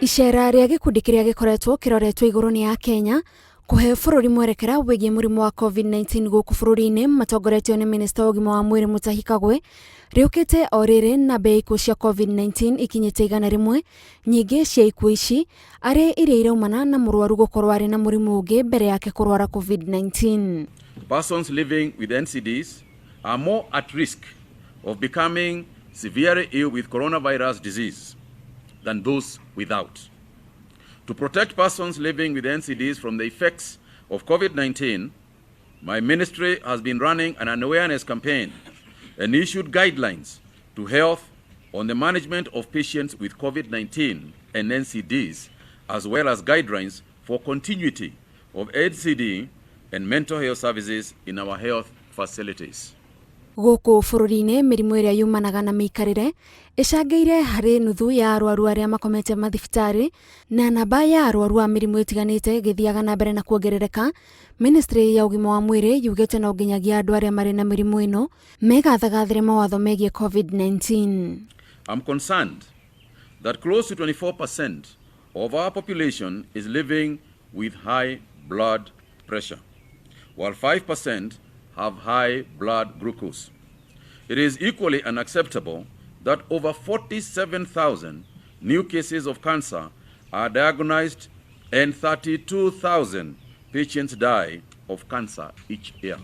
Icera rĩa gĩkundi kĩrĩa gĩkoretwo kĩroretwo igũrũ nĩ Akenya kũhe bũrũri mwerekera wĩgiĩ mũrimũ wa COVID-19 gũkũ bũrũri-inĩ matongoretio nĩ minista wa ũgima wa mwĩrĩ Mutahi Kagwe rĩũkĩte o rĩrĩ namba ya ikuũ cia COVID-19 ikinyĩte 100. Nyingĩ cia ikuũ ici arĩ iria iraumana na mũrwaru gũkorwo arĩ na mũrimũ ũngĩ mbere yake kũrwara COVID-19. Persons living with NCDs are more at risk of becoming severely ill with coronavirus disease than those without. To protect persons living with NCDs from the effects of COVID-19, my ministry has been running an awareness campaign and issued guidelines to health on the management of patients with COVID-19 and NCDs, as well as guidelines for continuity of NCD and mental health services in our health facilities. Gũkũ bũrũri-inĩ, mĩrimũ ĩrĩa yumanaga na mĩikarĩre ĩcangĩire harĩ nuthu ya arwaru arĩa makomete mathibitarĩ, na namba ya arwaru a mĩrimũ ĩtiganĩte ĩgĩthiaga na mbere na kuongerereka. Ministry ya ũgima wa mwĩrĩ yugĩte no nginyagia andũ arĩa marĩ na mĩrimũ ĩno megathagathĩre mawatho megiĩ COVID-19. I'm concerned that close to 24% of our population is living with high blood pressure, while 5% have high blood glucose. It is equally unacceptable that over 47,000 new cases of cancer are diagnosed and 32,000 patients die of cancer each year.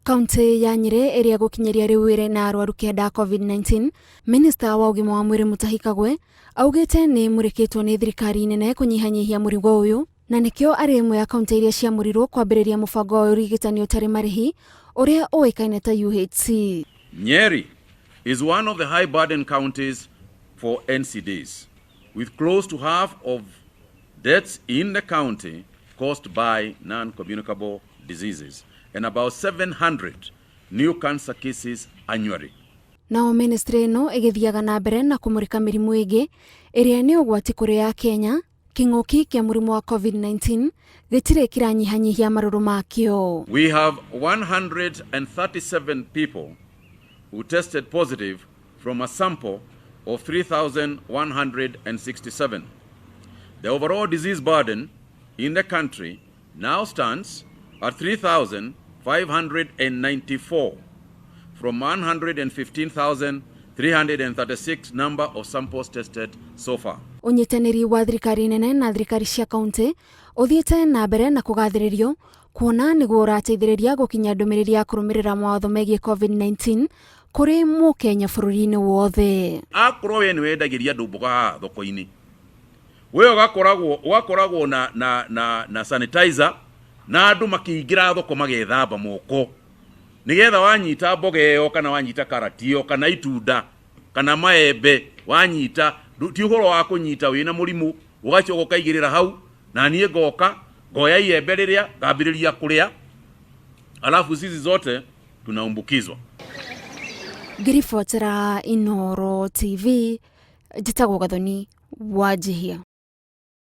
Kaunti ya Nyĩrĩ ĩrĩa gũkinyĩria rĩu ĩrĩ na arwaru 9 a COVID-19, minista wa ũgima wa mwĩrĩ Mutahi Kagwe augĩte nĩ mũrĩkĩtwo nĩ thirikari nene kũnyihanyihia mũrigo ũyũ, na nĩkĩo arĩ ĩmwe ya kaunti iria ciamũrirwo kwambĩrĩria mũbango wa ũrigitani ũtarĩ marĩhi ũrĩa ũĩkaine ta UHC. Nyeri is one of the high burden counties for NCDs, with close to half of deaths in the county caused by non-communicable diseases and about 700 new cancer cases annually. Nao ministry ĩno ĩgĩthiaga na mbere na kũmũrĩka mĩrimũ ĩngĩ ĩrĩa nĩ ũgwati kũrĩ a Kenya, kĩng'ũki kĩa mũrimũ wa COVID-19 gĩtirĩ kĩranyihanyihia marũrũ makĩo. We have 137 people who tested positive from a sample of 3,167. The overall disease burden in the country now stands at 3,594 from 115,336 number of samples tested so far. Ũnyitanĩri wa thirikari nene na thirikari cia kaunti ũthiĩte na mbere na kũgathĩrĩrio kuona nĩguo ũrateithĩrĩria gũkinya ndũmĩrĩri ya kũrũmĩrĩra mawatho megiĩ COVID-19 kũrĩ mũkenya bũrũri-inĩ wothe. Akorwo we nĩ wendagĩria andũ mboga haha thoko-inĩ, we ũgakoragwo na sanitizer na andũ makĩingĩra thoko magethamba moko, nĩgetha wanyita mboga ĩyo kana wanyita karati ĩyo kana itunda kana maembe wanyita, ti ũhoro wa kũnyita wĩna mũrimũ ũgacoka ũkaigĩrĩra hau, na niĩ ngoka ngoya iembe rĩrĩa ngambĩrĩria kũrĩa, alafu sisi zote tunaambukizwa. Ngĩribotera Inooro TV, njĩtagwo Gathoni Wanjihia.